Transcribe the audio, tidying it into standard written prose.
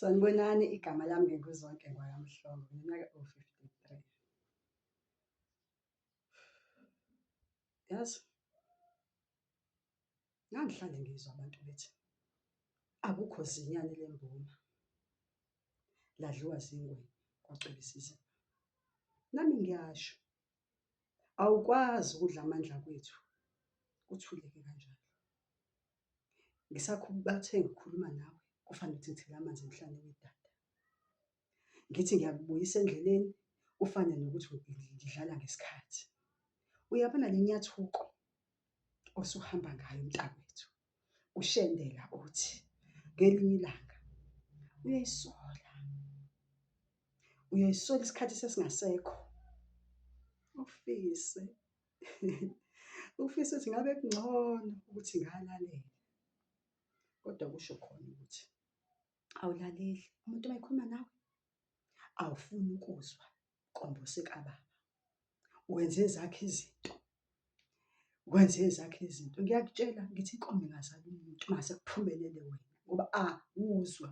Sanibonani, igama lami nginguZonke ngwakaMhlongo, ngineminyaka ewu-53. Yazi, ngangihlale ngizwa abantu bethi akukho zinyane lemboma, ladliwa zingwenya kwacwila isiziba. Nami ngiyasho, awukwazi ukudla amandla kwethu kuthuleke kanjalo. Ngisakhubathe ngikhuluma nawe kufana nokuthi ngithela amanzi emhlane wedada. Ngithi ngiyakubuyisa endleleni kufane nokuthi ngidlala ngesikhathi. Uyabona le nyathuko osuhamba ngayo mntakwethu, ushendela uthi ngelinye ilanga uyoyisola, uyoyisola isikhathi sesingasekho. Ufise ufise ukuthi ngabe kungcono ukuthi ngalalela, kodwa kusho khona ukuthi awulaleli umuntu uma ekhuluma nawe, awufuni ukuzwa nkombose kababa. Wenze ezakho izinto, wenze ezakho izinto. Ngiyakutshela ngithi inkomo ingazala umuntu mase kuphumelele wena ngoba awuzwa.